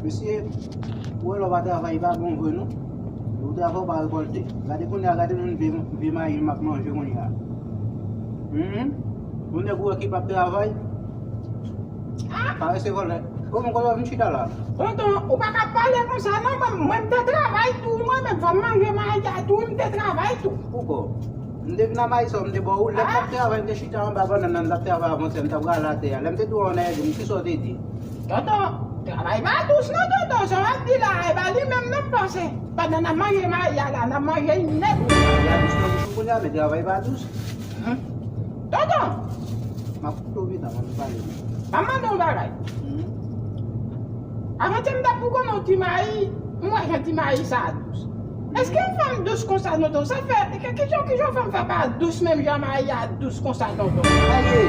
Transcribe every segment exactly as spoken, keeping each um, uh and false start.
Mesye, ou wè lè w pa travay, pa bon vre non. Ou travay, ou pa rekòlte. Gade kounye a, gade moun vye, vye mayi m ap manje kounye a. Humm. Yon nèg ou wè ki p ap travay. Ah! Parese vòlè. Kòman, kòman w vin chita la? Tonton, ou pa ka pale konsa non, mwen, mwen m te travay tou, mwen menm, fò m manje mayi a tou, m te travay tou. Poukò? M te vin a mayi sa, m te ba ou, lè m t ap travay, m te chita anba bannann nan, m t ap travay avantyè, m t ap rale atè a. Lè m te di w ann ede m, kisa w te di? Tonton, travay pa dous non, tonton, sa w ap di la, e pa li menm n ap panse. Pandan n ap manje mayi a la, n ap manje nèt. Mayi a dous nan bouch ou kounye a, men travay pa dous. Tonton! M ap koute w pita, m ap pale. M ap mande w yon bagay. Avantyè m t ap pou konnen yon ti mayi, m wè jan ti mayi sa a dous. Èske yon fanm dous konsa, tonton? Sa fè, ki, ki jan, ki jan yon fanm fè pa dous menm jan mayi a dous konsa, tonton? Aye!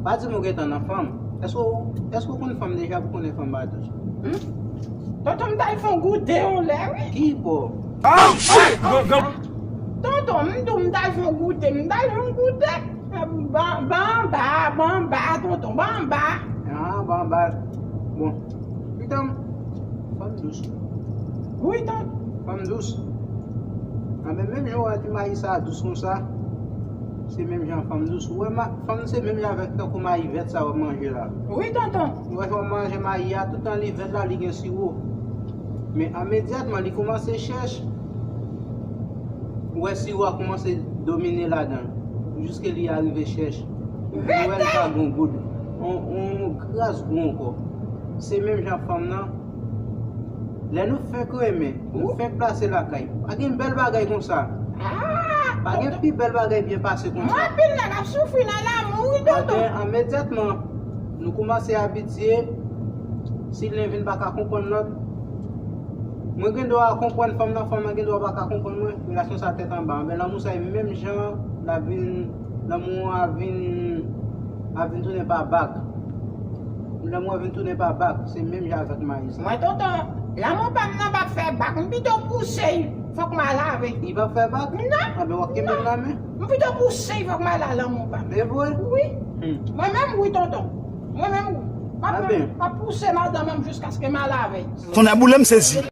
Pa di m ou gentan nan fanm. Èske w, èske w konn fanm deja pou konnen fanm pa dous? Tonton, m t al fè yon goute yon lè, wi. Ki bò? Tonton, m di w m t al fè yon goute, m t al fè yon goute. Ban, ban anba, ban anba, tonton, ban anba. Ah, ban anba. Bon. Pitanm, fanm dous. Wi, tonton. Fanm dous. Anben, menm jan w wè ti mayi sa a dous konsa, se menm jan fanm dous. Ou wè, ma-, fanm se menm jan avèk tankou mayi vèt sa w ap manje la. Wi, tonton. Ou wè, w ap manje mayi a, toutan li vèt la, li gen siwo. Men imedyatman, li kòmanse chèch, ou wè siwo a kòmanse domine ladan l, jiske li arive chèch. Ou wè li pa gen goud. On, on gras gou ankò. Se menm jan fanm nan. Lè nou fenk renmen, nou fenk plase lakay, pa gen bèl bagay konsa. Ah! Pa gen pi bèl bagay byen pase konsa. Mwen, anpil nèg ap soufri nan lanmou, wi, tonton. Anben, imedyatman, nou kòmanse abitye, si l vin pa ka konprann lòt, mwen gen dwa konprann fanm nan, fanm nan gen dwa pa ka konprann mwen, relasyon sa tèt anba. Anben, lanmou sa e menm jan l ap vin, lanmou an ap vin, ap vin tounen pa bak. Lanmou an vin tounen pa bak, se menm jan avèk mayi sa. Mwen, tonton, lanmou pa m nan p ap fè bak, m pito pouse l, fòk m al lave. Li p ap fè bak? Non. Anben, w ap kenbe l nan men? M pito pouse l, fòk m al a lanmou pa m. E vre? Wi. Hmm. Mwen menm, wi, tonton. Mwen menm, wi. M ap, m ap pouse madanm an jiskaske m al avè l. Tonnè boule m sezi.